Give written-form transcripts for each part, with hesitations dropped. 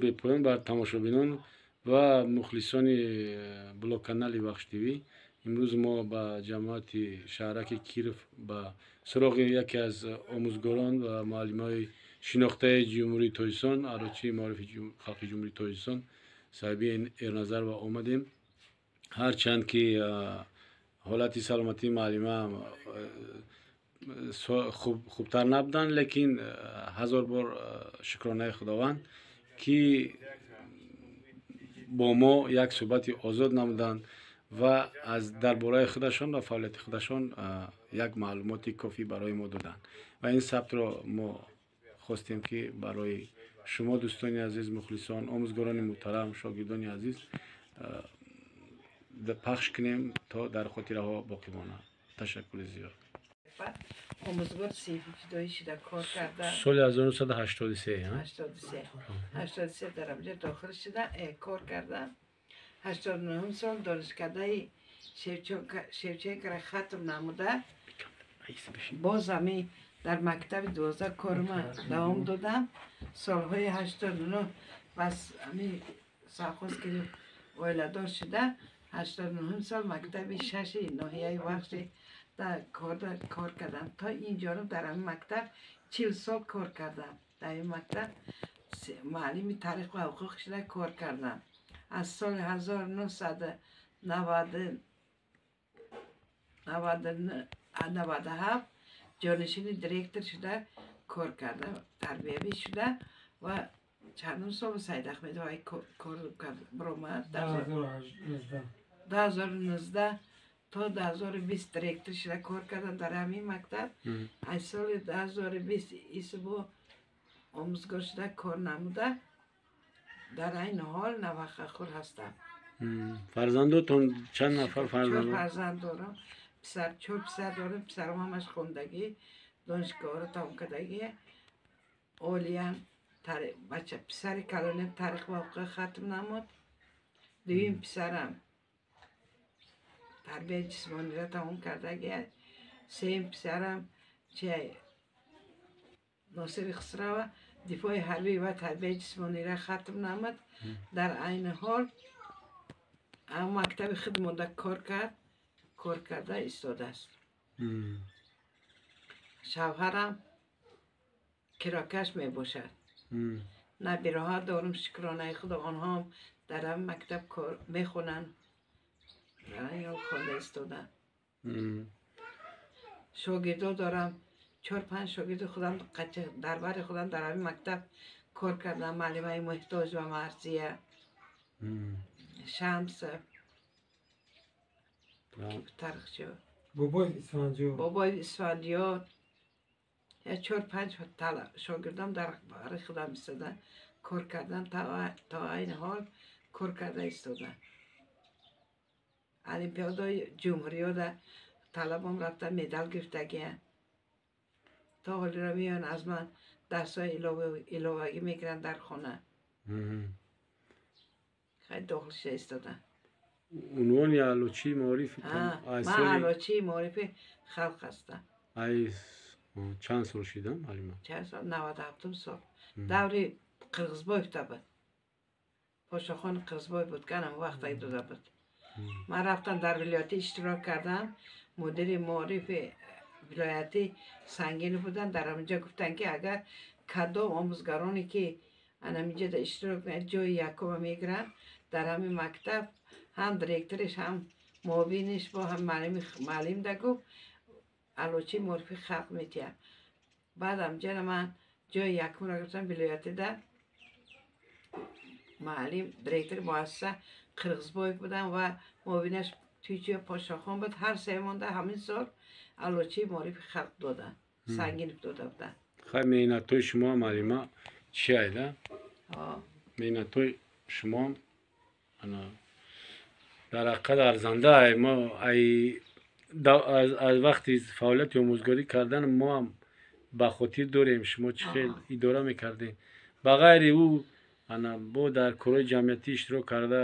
Бепоён ба тамошобинон ва мухлисони блогканали Вахш ТВ. Имрӯз мо ба ҷамоати шаҳраки Киров ба суроғи яке аз омӯзгорон ва муаллимаҳои шинохтаи Ҷумҳурии Тоҷикистон, аълочии маорифи халқи Ҷумҳурии Тоҷикистон Саиби Эрназарова омадем. Ҳарчанд ки ҳолати саломатии муаллима хубтар набуданд, лекин ҳазор бор шукронаи Худованд, ки бо мо як суҳбати озод намуданд ва аз дар бораи худашон ва фаъолияти худашон як маълумоти кофӣ барои мо доданд. Ва ин сабтро мо хостем, ки барои шумо, дӯстони азиз, мухлисон, омӯзгорони муҳтарам, шогирдони азиз, пахш кунем, то дар хотираҳо боқӣ монад. Ташаккури зиёд. Омӯзгор синфи фидоӣ шуда кор карда. Соли 1983? 83, 83 дар амҷа дохил шуда, кор кардам. 89-ум сол донишкадаи Шевченкоро хатм намуда, боз ҳами дар мактаби 12 корма давом додам. Солҳои 89 бас ҳами совхоз ки оиладор шуда, 89-ум сол мактаби шаши ноҳияи Вахши кор кардам. То ин ҷониб дар ҳамин мактаб 40 сол кор кардам. Дар ин мактаб муаллими таърих ва ҳуқуқ шуда кор кардам. Аз соли 1997 ҷонишини директор шуда кор кардам, тарбиявӣ шуда. Ва чандум сол Саид Ахмедов кор баромад? 2019 то 2020 директор шуда кор кардам дар ҳамин мактаб. Аз соли 2020 исбо омӯзгор шуда кор намуда, дар айни ҳол навақахӯр ҳастам. Фарзандотон чанд нафар? Фарзанд фарзанд дорам, писар, чор писар дорам. Писарам ҳамаш хондагӣ, донишгоҳро тамом кардагӣ, олиян. Бача, писари калоним таърих ва ҳуқуқ хатм намуд. Дуюм писарам тарбияи ҷисмониро тамом кардагӣ. Сеюм писарам чи, Носири Хусрава, дифои ҳарбӣ ва тарбияи ҷисмониро хатм намуд. Дар айни ҳол мактаби худ монда кор кард, кор карда истодааст. Шавҳарам кирокаш мебошад. Набираҳо дорум, шукронаи Худо, онҳоам дар ҳамин мактаб мехонанд, дар ҳамин ҳол хонда истоданд. Шогирдо дорам, чор панҷ шогирди худам дар бари худам дар ҳамин мактаб кор кардам. Муаллимаи Муҳтоҷ ва Марзия Шамсов, тарихчи. Бобои Исфандиёр. Бобои Исфандиёр. Я чор панҷ шогирдам дар бари худам истода кор кардан, то айни ҳол кор карда истода. Олимпиадаи ҷумҳуриёда талабом рафта, медал гирифтагия. То ҳолиро меоянд, аз ман дарсҳои иловагӣ мегиранд дар хона. Хеле дохил шуда истода. Унвони аълочии маориф? Ман аълочии маорифи халқ ҳастам. Ай чанд сол шида, муаллима? Чанд сол? 97-ум сол, даври Қирғизбоевда буд. Пошохони Қирғизбоев буд, канам вақт дода буд. Ман рафтам, дар вилоятӣ иштирок кардам. Мудири маорифи вилоятӣ Сангинов буданд. Дар ҳаминҷо гуфтанд, ки агар кадом омӯзгароне ки анаминҷода иштирок кунад, ҷои якума мегиранд, дар ҳамин мактаб ҳам директориш, ҳам муовиниш бо ҳам муаллим да гуфт, аълочии маорифи халқ метиҳам. Баъд ҳамҷара ман ҷои якумро гирифтам вилоятида. Муаллим, директори муассиса Қирғизбоев будам ва муовинаш Түйчиев Пошохон буд. Ҳар сеамонда ҳамин сол аълочии маорифи халқ доданд, Сангинов дода буданд. Хай, меҳнатҳои шумо, муаллима, чи айда? Меҳнатҳои шумо дар ҳақиқат арзанда. Ай мо ай аз вақти фаъолияти омӯзгорӣ кардан мо ҳам ба хотир дорем, шумо чӣ хел идора мекардем. Ба ғайри ӯ ана бо дар корҳои ҷамъиятӣ иштирок карда,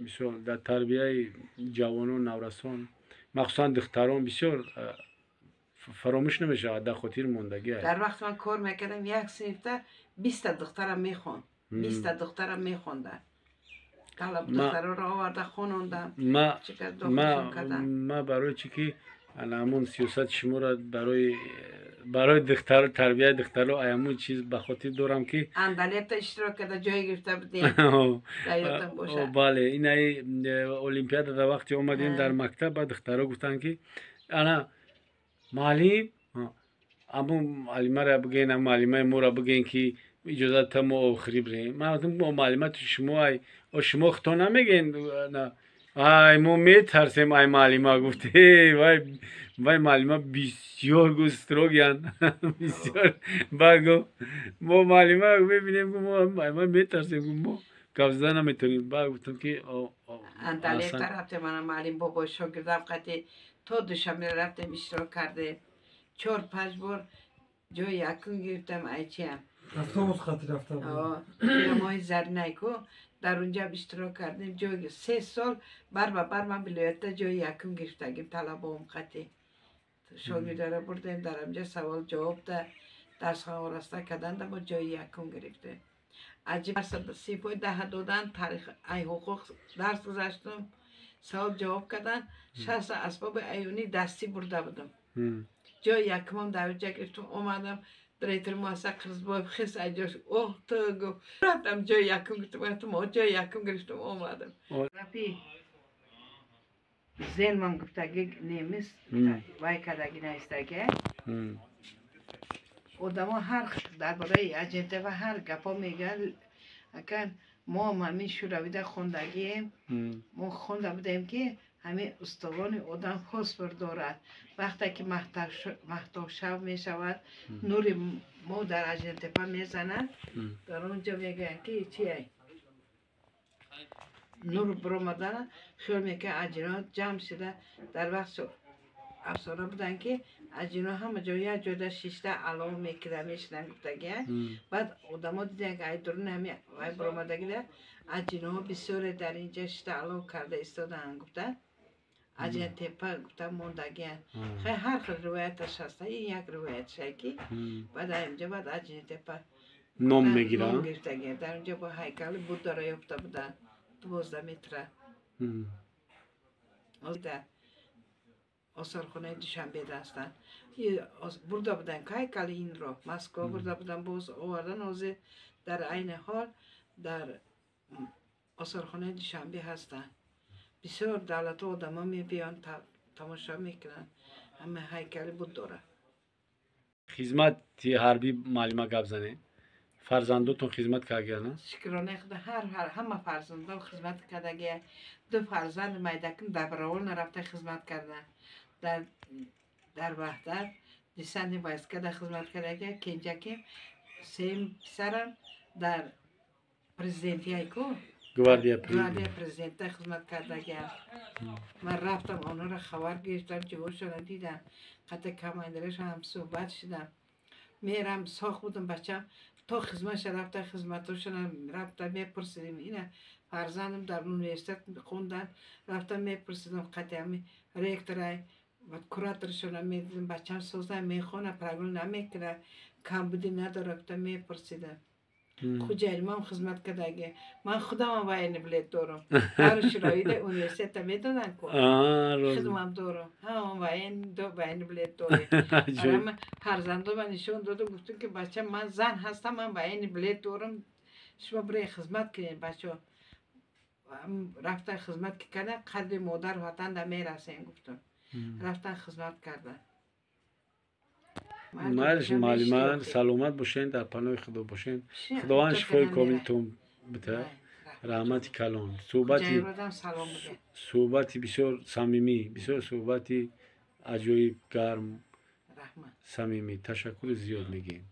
мисол, дар тарбияи ҷавонон, наврасон, махсусан духтарон, бисёр фаромӯш намешавад, дар хотир мондагӣ. Дар вақти ман кор мекардам, як синфта 20-та духтарам мехонд. 20 духтарам мехонданд. Талаб духтароро оварда хонондам. Ма барои чӣ ки ҳамон сиёсати шуморо барои духтаро, тарбияи духтаро ҳамон чиз ба хотир дорам ки Андалепта иштирок карда ҷой гирифта будем. Дар ёдтон бошад. Бале, инаи олимпиада дар вақте омадем дар мактаб, ба духтаро гуфтанд ки ана муаллим, ҳамон муаллимаро бигӯен, муаллимаи моро бигӯен ки иҷозат та мо охирӣ бирем. Ман гуфтам муаллима шумо ай шумо худтон намегӯен, ай мо метарсем, ай муаллима гуфт вай вай муаллима бисёр гуфт строгиян бисёр. Баъд гуфт мо муаллима мебинем, мо муаллима метарсем, мо гап зада наметавонем. Баъд гуфтам ки Анталепта рафтем, ана муаллим бобои шогирдам қати то Душанбе рафтем, иштирок кардем. 4-5 бор ҷои якум гирифтам. Айчиам автобус қати рафта моҳи Заринайку дар унҷа иштирок кардем. Ҷои 3 сол бар ба бар ман вилоятда ҷои якум гирифтагим. Талабаом қати шогирдара бурдем, дар амҷа савол ҷавоб да дарсҳо ороста карданда мо ҷои якум гирифтем. Аҷиб синфҳои даҳа додан, тарих ай ҳуқуқ дарс гузаштум, савол ҷавоб кардан, 60 асбоби аёнӣ дастӣ бурда будам. Ҷои якумам дар онҷа гирифтум, омадам, директор муассиса Қирғизбоев хис айҷош оҳ ту гуфт, рафтам ҷои якум гирифтум, гуфтам ҷои якум гирифтум, омадам. Рафи Зелман гуфтаги немис вай кардаги наистаги одамо ҳар дар бораи Аҷентепа ҳар гапо мегӯянд. Акан мо ҳамин Шӯравида хондагием, мо хонда будем ки ҳамин устувони одам фосфор дорад. Вақте ки маҳтобшав мешавад, нури мо дар Аҷентепа мезанад, дар он ҷо мегӯянд ки чие нур биромадана хиёл мекунад аҷино ҷамъ шуда. Дар вақт афсона буданд ки аҷино ҳама ҷо як ҷойда шишта алов мекида мешинанд гуфтагия. Баъд одамо диданд ки ай дуруни ҳами вай биромадагида аҷиноҳо бисёре дар инҷа шишта алов карда истодаанд гуфта. Аҷентепа гуфта мондагиянд. Хай ҳар хел ривояташ ҳаста, ин як ривоятша ки баъд инҷа баъд Аҷентепа ном мегиранд, гирифтагия. Дар инҷа бо ҳайкали Буддаро ёфта буданд 12 метра. Дар осорхонаи Душанбеда ҳастанд. Бурда буданд ҳайкали инро Москва бурда буданд, боз овардан. Ҳозир дар айни ҳол дар осорхонаи Душанбе ҳастанд. Бисёр давлатҳо одамо мебиёнд, тамошо мекунанд ҳама ҳайкали Буддора. Хизмати ҳарбӣ муаллима гап занед. Фарзандотон хизмат кардагияна? Шукронаи Худо ҳама фарзандон хизмат кардагия. 2 фарзанд майдаким добровольно рафта хизмат карданд. Дар Ваҳдат десантный войскада хизмат кардагия. Кенҷаким сеюм писарам дар президентияйку гвардия президента хизмат кардагия. Ман рафтам онҳоро хабар гирифтам, ҷиҳозшонро дидам, қати командирашон ҳам суҳбат шудам. Мерам соқ будам бачам то хизматша рафта, хизматошона рафта мепурсидим. Ина фарзандам дар университет хондан, рафта мепурсидам қати ҳами ректорай ва кураторшона медидам, бачам соза мехона, прогул намекунад, камбудӣ надорад гуфта мепурсидам. Хуҷаримам хизмат кардаги. Ман худамам военный билет дорам. Дар Шӯравида университета медоданд ку. Худамам дорам. Ҳамам военный билет дорем. Фарзандома нишон додам, гуфтам ки бача ман зан ҳастам, ман военный билет дорам, шумо биред хизмат кунед бачо. Рафтан хизмат ки кардан, қадри модар ватанда мерасем гуфтам. Рафтан хизмат кардан. Майлиш муаллима, саломат бошед, дар паноҳи Худо бошед. Худованд шифои комилтон бидиҳад. Раҳмати калон. Суҳбати бисёр самимӣ, бисёр суҳбати аҷоиб, гарм, самимӣ. Ташаккури зиёд мегӯем.